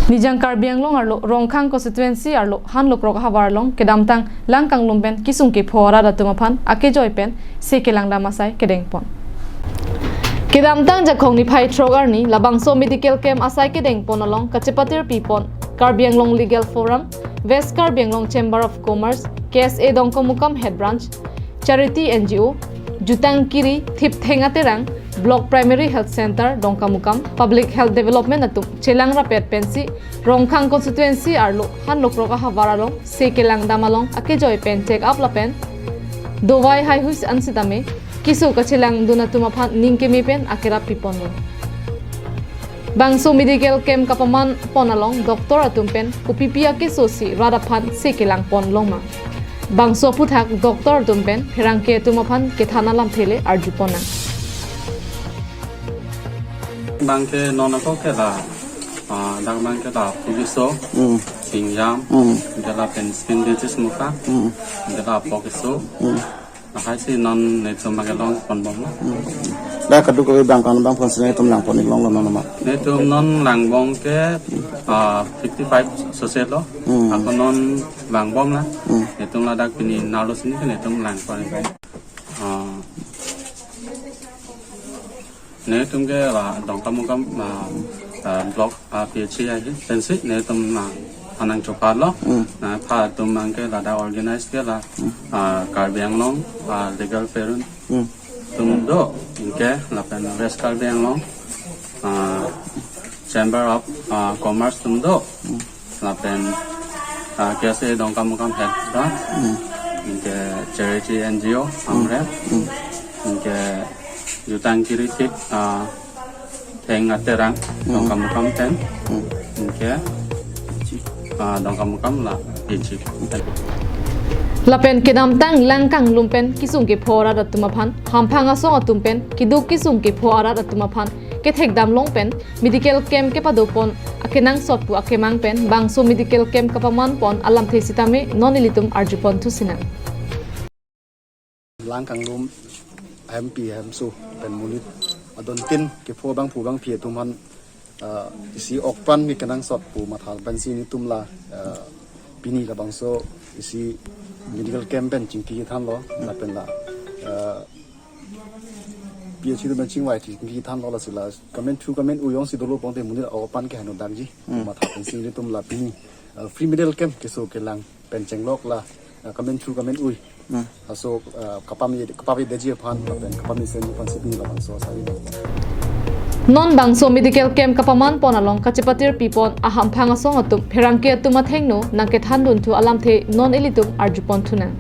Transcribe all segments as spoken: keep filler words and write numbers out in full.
Nijang Karbi Anglong arlo Rongkhang constituency arlo Hanlokrok ahavar along kedamtang lang kanglum pen kisung kepho arat atum aphan akejoi pen se kelangdam asai kedengpon. Kedamtang Jakhong niphai throk arni labangso medical camp asai kedengpon along kachepatir pipon Karbi Anglong Legal Forum, West Karbi Anglong Chamber of Commerce, K S A Dongkamukam Head Branch, Charity N G O, Jutang Kiri, Thiptheng Aterang, Block Primary Health Center, Dongkamukam, Public Health Development atum chelang rapet pensi Rongkhang constituency arlo Hanlokrok ahavar along se kelangdam along akejoi pen check up lapen dovai haihui an sitame keso kachelangdun atum aphan ning keme pen akerap piponlo. Bangso medical camp kapaman pon along doctor atum pen kopipi akeso si rat aphan se kelangpon longma? Bangso aphuthak doctor atum pen pherangke atum aphan kethan alamthe le arjupon nang. Bangke non ako ke la, ah, dak bangke la phu keso, Hmm. singjam, Hmm. ke lapen skin disease muka, Hmm. ke la po keso. Hmm. Lahai si non netum bangke longpon bom. Hmm. Dak kadokave bang kan bang pon sene netum langpon ik longlo non ma? Netum non langbom ke, ah, fifty five sose lo. Hmm. Ako non langbom la. Hmm. Netum ladak pini nalo sini ke netum langpon ik. Ah. Netum ke la Dongkamukam, ah, ah, block, ah, P H C ahi pensi netum, ah, anang chopat lo. Hmm. Na pha atum bangke ladak organize ke la, Hmm. ah, Karbi Anglong, ah, Legal Forum Hmm. atum do, anke lapen West Karbi Anglong, ah, Chamber of, ah, Commerce atum do. Hmm. Lapen, ah, K S A Dongkamukam Head Branch, Hmm. anke Charity N G O, Hmm. Amref, Hmm. anke Jutang Kiri Thip, ah, Theng Aterang, Hmm. Dongkamukam pen, Hmm. anke, ah, Dongkamukam la P H C. Lapen kedamtang lang kanglum pen kisung kepho arat atum aphan hamphang asong atum pen keduk kisung kepho arat atum aphan kethekdam long pen medical camp kepadopon akenangsot pu akemang pen bangso medical camp kapaman pon alamthe sitame non ilitum arjupon thusi nang. Lang kanglum ahempi ahemso pen monit adontin kepho bangphu bangphi atum aphan, ah, isi okpran mi kenangsot pu matha pensi netum la, ah, pini labangso isi medical camp pen chingki thanlo lapen la, ah, P H C atum pen chingvai chingki thanlo, lasi la kamen thu kamen ui jongsi dolo pon te monit okpran ke hanu dangji. Hmm. Matha pensi netum la pini, ah, free medical camp keso kelang pen chenglok la, ah, kamen thu kamen ui. Hmm. Laso, ah, kapam ye, kapam ye deji aphan, lapen kapam ye senji aphan si pini labangso asai. Non bangso medical camp kapaman pon along kachepatir pipon ahamphang asong atum pherangke atum athengno nangkethan dunthu alamthe non ilitum arjupon thu nang.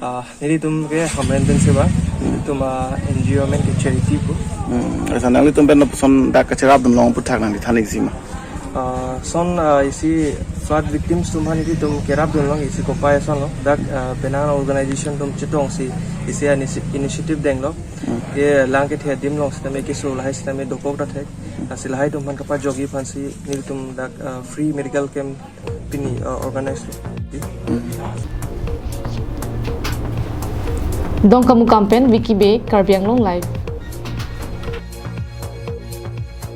Ah, nelitum ke Hamren Pen Seva, nelitum, ah, N G O amen ke charity pu. Hmm, asa nanglitum pen lapuson dak kacherap dun long aphuthak nangli than ik si ma? Ah, son, ah, isi flood victims atum aphan nelitum kerap dun long isi kopai ason lo. Dak, ah, penang organization atum chetongsi isi initi-, initiative denglo. Hmm. Ke lang kethe adim long sitame keso lahai sitame dokok ta thek. Lasi lahai atum aphan kapajokji aphansi nelitum dak, ah, free medical camp pini, ah, organize lo. Dongkamukam pen Vicky Bey, Karbi Anglong Live.